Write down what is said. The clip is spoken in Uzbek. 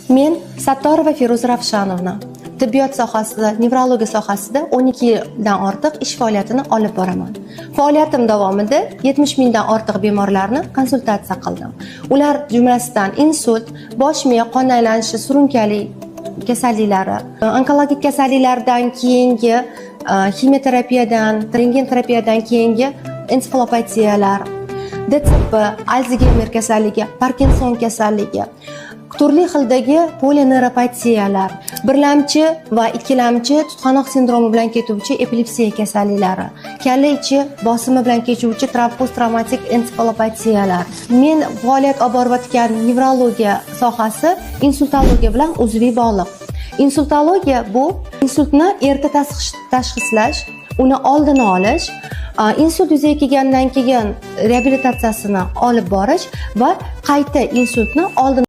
Men Sattorova Feruza Ravshanovna, tibbiyot sohasida, nevrologiya sohasida 12 yildan ortiq ish faoliyatini olib boraman. Faoliyatim davomida 70 mingdan ortiq bemorlarni konsultatsiya qildim. Ular jumlasidan insult, bosh miya qon aylanishi surunkali kasalliklari, onkologik kasalliklardan keyingi ximioterapiyadan, rentgen terapiyadan keyingi ensefalopatiyalar, DCP, Alzgeymer kasalligi, Parkinson kasalligi, turli xildagi polineuropatiyalar, birlamchi va ikkilamchi tutqanoq sindromi bilan ketuvchi epilepsiya kasalliklari, kalla ichi bosimi bilan kechuvchi posttravmatik ensefalopatiyalar. Men faoliyat olib borayotgan nevrologiya sohasi insultologiya bilan uzviy bog'liq. Insultologiya bu insultni erta tashxislash, uni oldini olish, insult yuzaga kelgandan keyin reabilitatsiyasini olib borish va qayta insultni oldini